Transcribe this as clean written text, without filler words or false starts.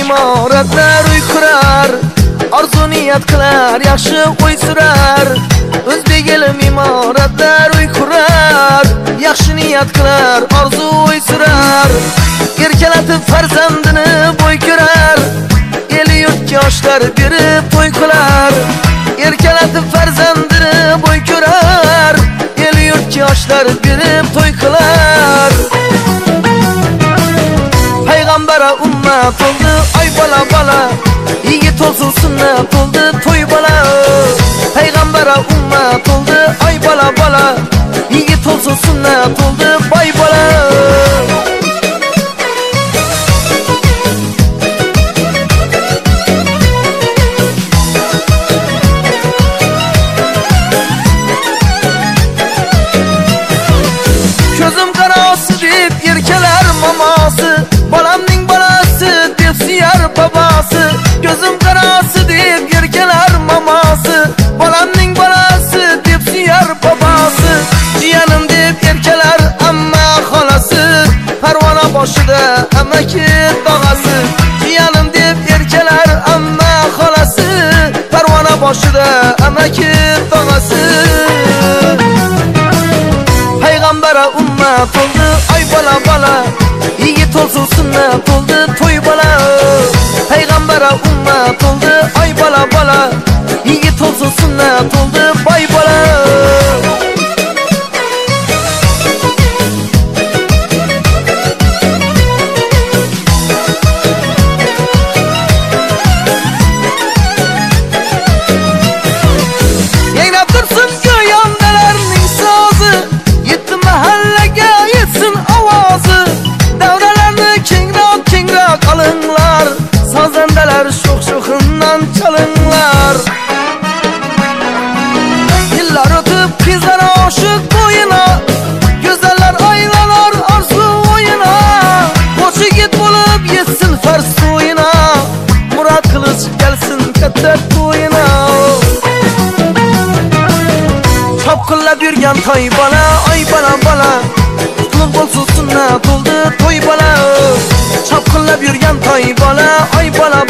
Imoratlar uy qurar, orzu niyat qilar, yaxshi o'y surar. O'zbek elim imoratlar uy qurar, yaxshi niyat qilar, orzu o'y surar. Erkalatib farzandini bo'y ko'rar, eli yurtga yoshlar berib to'y qilar. Erkalatib farzandini bo'y ko'rar, eli yurtga yoshlar berib to'y qilar. Payg'ambara ummat oldi, ay bola bola, yigit olsun sunnat oldi, to'y bola. Payg'ambara ummat oldi, ay bola bola, yigit olsun sunnat oldi, boy bola. Ko'zim qarasi deb erkalar mamosi, bolamning bolasi deb suyar bobosi. Ko'zim qarasi deb erkalar mamosi, bolamning bolasi deb suyar bobosi. Jiyanim deb erkalar amma xolasi, parvona boshida amaki tog'asi. Jiyanim deb erkalar amma xolasi, parvona boshida amaki tog'asi. Payg'ambara ummat oldi, ay bola bola, yigit olsun sunnat oldi, to'y bola. Payg'ambara ummat oldi, ay bola bola, yigit olsun sunnat oldi, boy bola. Yangrab tursin go'yondalarning so'zi, yetti mahallaga yetsin ovozi. Davralarni kengroq kengroq qilinglar, sozandalar sho'x-sho'xindan chalinglar. Yillar o'tib qizlar oshiq bo'yina, go'zallar aylanar orzu o'yina. Qo'sh yigit bo'lib yetsin farz to'yina, murod qilich kelsin katta to'yina. Chopqillab yurgan toy bola, oy bola bola, qutlug' bo'lsin sunnat bo'ldi to'y bola. Chopqillab yurgan toy bola, oy bola